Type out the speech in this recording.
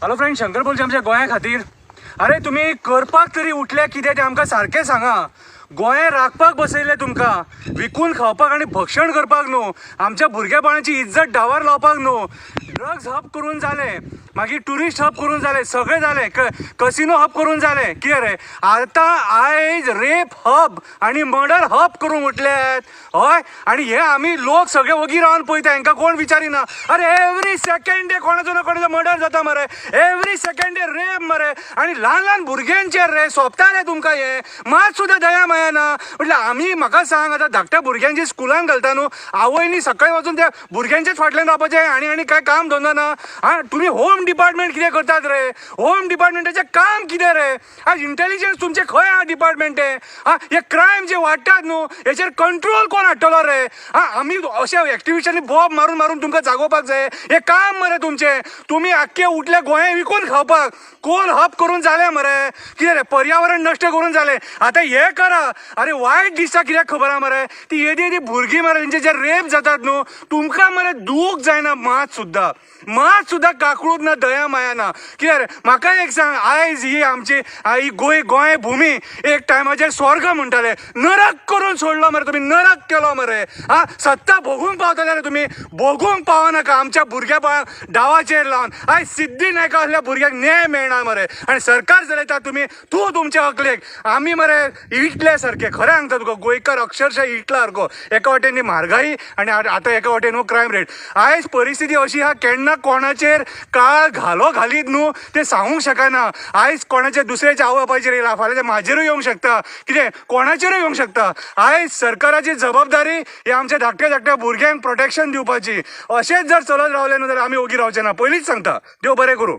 Hello friend, Shankar बोलचे आमच्या गोंया खातीर. अरे तुमी करपाक तरी उठल्या कितें तें आमकां सारकें सांगा. गोंय राखपाक बसयल्लें तुमकां, विकून खावपाक आनी भक्षण करपाक न्हू, आमच्या भुरगेपणाची इज्जत डावार लावपाक न्हू. ड्रग्ज हब करून जालें, मागीर ट्युरिस्ट हब करून जालें, सगळें जालें, कसिनो हब करून जालें. कितें रे आतां आयज रेप हब आनी मर्डर हब करूंक उठल्यात. हय, आनी हे आमी लोक सगळे वगी रावन पळयता, हांकां कोण विचारिना. अरे एवरी सेकंड डे कोणाचो ना कोणाचो मर्डर जाता मरे, एवरी सेकंड डे रेप मरे, आनी ल्हान ल्हान भुरग्यांचेर रे. सोंपता रे तुमकां हें मात सुद्दां दया माया ना. म्हटल्यार आमी, म्हाका सांग, आतां धाकट्या भुरग्यांची स्कुलान घालता न्हू, आवयनी सकाळी वचून त्या भुरग्यांच्याच फाटल्यान रावपाचें आनी आनी काय काम धंदो ना. आं, तुमी होम डिपार्टमेंट कितें करतात रे? होम डिपार्टमेंटाचें काम कितें रे? आज इंटेलिजन्स तुमचें खंय आहा डिपार्टमेंट तें? आं, हे क्रायम जे वाडटात न्हू, हेचेर कंट्रोल कोण हाडटलो रे? आं, आमी अशे एक्टिविस्टांनी बोब मारून मारून तुमकां जागोवपाक जाय. हें काम मरे तुमचें. तुमी आख्खे उठले गोंय विकून खावपाक. कोल हब करून जालें मरे, कितें रे, पर्यावरण नश्ट करून जालें, आतां हें करा. अरे वायट दिसता कित्याक खबर आहा मरे, ती येदी येदी भुरगीं मरे, तेंचे जे रेप जातात न्हू, तुमकां मरे दूख जायना मात सुद्दां, मात सुद्दां काकळूत ना, दया माया ना. कितें रे, म्हाका एक सांग, आयज ही आमची ही गोंय गोंय भुमी एक टायमाचेर स्वर्ग म्हणटाले, नरक करून सोडलो मरे तुमी, नरक केलो मरे. आं, सत्ता भोगूंक पावतले रे तुमी, भोगूंक पावनाका आमच्या भुरग्यापणाक डावाचेर लावन. आयज सिद्धी नायका असल्या भुरग्याक न्याय मेळना मरे, आनी सरकार चलयता तुमी. तूं तुमच्या अकलेक आमी मरे इटल्या सारके. खरें सांगता तुका, गोंयकार अक्षरशः इटला सारको. एका वाटेन म्हारगाई आनी आतां एका वाटेन क्रायम रेट. आयज परिस्थिती अशी आहा, केन्ना कोणाचेर काळ घालो घालीत न्हू तें सांगूंक शकना. आयज कोणाच्या दुसऱ्याच्या आवय बापायचेर येयला, फाल्यां म्हाजेरूय येवंक शकता, कितें कोणाचेरूय येवंक शकता. आयज सरकाराची जबाबदारी ही आमच्या धाकट्या धाकट्या भुरग्यांक प्रोटेक्शन दिवपाची. अशेंच जर चलत रावलें न्हू जाल्यार आमी ओगी रावचे ना, पयलींच सांगता. देव बरें करूं.